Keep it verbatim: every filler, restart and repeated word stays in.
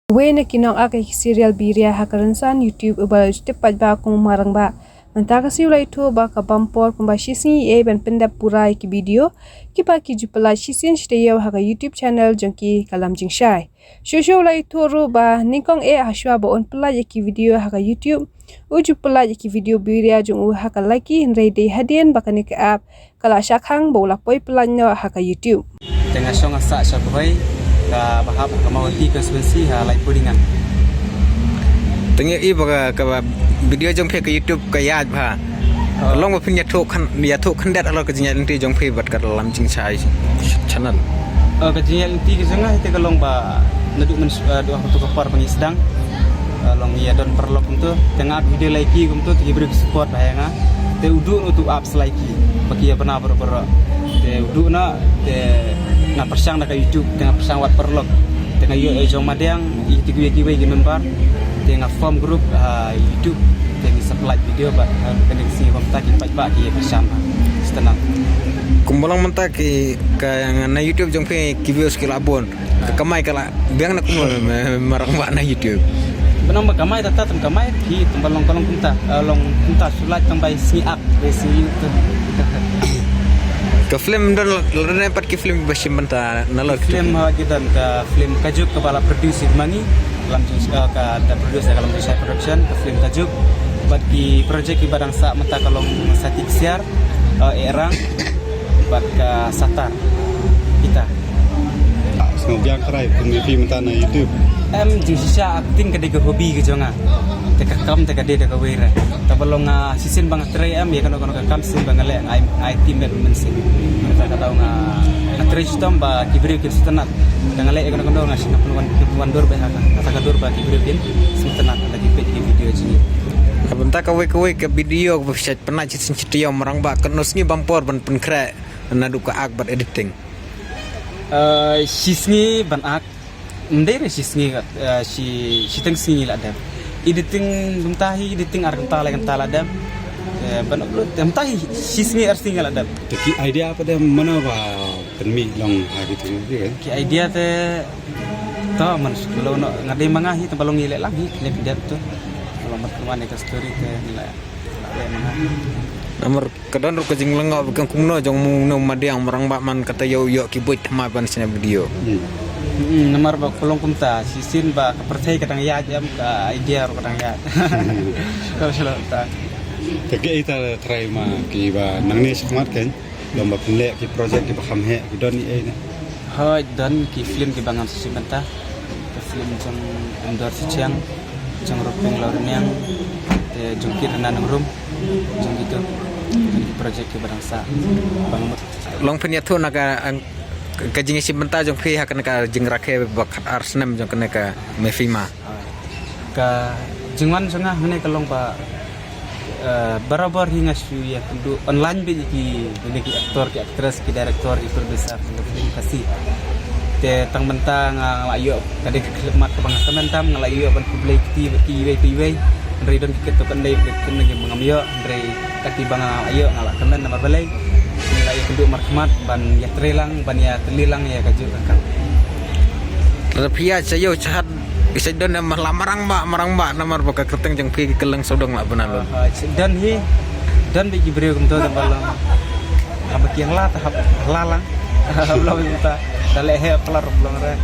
Uwei na ki nongak ïa ki serial Biria ha ka rynsan YouTube uba la ju tip pat ba kum u Marangbah. Mynta ka sngi u la ïathuh ba ka bam por kumba shi sngi ei ban pyndep pura ïa ki video kiba ki ju pyllait shisien shi taïew ha ka YouTube channel jong ki ka Lam Jingshai. Shuh shuh u la ïathuh ruh ba nyngkong eh hashwa ba un pyllait ïa ki video ha ka YouTube, u ju pyllait ïa ki video Biria jong u ha ka Likee, hynrei dei hadien ba kane ka app ka la shah khang ba u la poi pyllait noh ha ka YouTube. Te nga shong nga sah sha Bhoi, kaba hap ha ka Mawhati constituency, ha Laiphew Ringan. Te nga i ba ka, kaba video jong phi ha ka YouTube ka ïaid bha. Oh. Long ba phin ïathuh khan, ïathuh khyndiat halor ka jingïaid lynti jong phi bad ka Lam Jingshai channel. Oh, ka jingïaid lynti ka jong nga hi te ka long ba naduh myn, eh, duh ha kato ka por ba ngi sdang. Eh, long ïa don paralok kumto, te nga ap video Likee kumto, te ki briew ki support bha ïa nga. Te u duh noh uto u app Likee ba ki ïa bna baroh baroh. Te u duh noh, te nga pyrshang da ka YouTube, te nga pyrshang wad paralok. Te nga ïoh ïa jong Madiang, ïa kiwei kiwei ki member. Te nga form group ha YouTube, te ngi sa pyllait video bad, eh, kane ka sngi ba mynta ki paidbah ki ïa kyrshan bha. Sngewtynnat. Kumba long mynta ki, ka na YouTube jong phi ki views ki la bun. Ka kamai ka la biang na kumno, Marangbah, na YouTube? Ba nang ba kamai, tata tam kamai phi, tang ba long ka long kumta, eh, long kumta shu lait tang ba sngi ak, ba sngi tu. Ka film don la, la don pat ki film ba shim bynta nalor ki film, ha, ki don ka film Ka Juk kaba la produce ma ngi, Lam Jing, eh, ka da produce da ka Lam Jingshai Production, ka film Ka Juk. Bad ki project kiba dang sah mynta ka long Sati Ksiar, eh, Erang, bad ka Satar. Kita. Sngewbiang trai pynmih phi mynta na YouTube. Em, jingshisha acting ka dei ka hobby ka jong nga. Te ka kam te ka dei da kawei re. Te ba long nga shisien ba nga trei em ïa kano kano ka kam shisien ba nga leh, nga ai, nga ai team met mynsiem. Mynta ka daw nga, nga trei shitom ba ki briew kin sngewtynnat. Te nga leh ïa kano kano nga sngewtynnat pynwan, pynwandur bha ha ka, ha ka dur ba ki briew kin sngewtynnat lada ki peit ki video jong ngi. Mynta kawei kawei ka video kaba phi shait pynnang shisien shi taïew, Marangbah, katno sngi bam por ban pynkhreh naduh ka act bad editing? Eh, shi sngi ban act. Ym dei re shi sngi, eh, shi, shiteng sngi la dep. Editing, mynta hi editing ar kynta lai kynta la dep. Eh, ban upload, mynta hi shi sngi ar sngi la dep. Te ki idea pat de mano ba pynmih long ha kitu ki, eh? Ki idea te, to man shu long noh, nga dei ma nga hi, te ba long ngi leh lang hi, leh dep tu. Ba long mat kumne ka story te ngi la. Namar ka don ruh ka jinglyngngoh ba kan kumno jong u Madiang Marangbah man kata ïoh ïoh ki buit thymmai ban shna video. Hmm. Hmm, namar ba ka long kumta, shisien ba ka pyrthei ka dang ïaid em, ka idea ruh ka dang ïaid. Ka shu long ta. Te ki ita trai ma kiba nangne shakhmat kan, long ba pynleh ki project kiba kham heh, ki don ei ei ne? Hooid, don ki film kiba ngan sa shim bynta. Ka film jong Umdor Sichiang, jong Rupeng Lorniang, te jong ki Rena Nongrum, jong kitu. Jong ki project kiba dang sah. Bang mut. Long phin ïathuh na ka, ang, ka jingïashim bynta jong phi ha kane ka jingrakhe ba khat ar snem jong kane ka Mehfima. Ka jingwan jong nga hangne ka long ba, eh, barabor hi nga shu ïakynduh online beit ïa ki, ïa ki actor, ki actress, ki director, ki producer, ki film Khasi. Te tang mynta nga, nga la ïoh ka dei ka khyllipmat kaba nga kmen tam, nga la ïoh ban khublei kti bad kiwei pa iwei. Hynrei don ki kit to kynlei, ki kit na ki ba ngam ïoh, hynrei kati ba nga la ïoh nga la kmen namar balei. Nga la ïakynduh markhmat ban ïatrei lang, ban ïatylli lang ïa kajuh ka kam. Lada phi ïaid sha ïew sha hat, sha don em la Marangbah, Marangbah namar ba ka kyrteng jong phi ka kylleng sawdong la bynalun. Ah, sha don hi, don beit ki briew kumto tang ba long. Haba ki ïa la ta hap la lang. Hap long ta. Ta leh heh plar long re.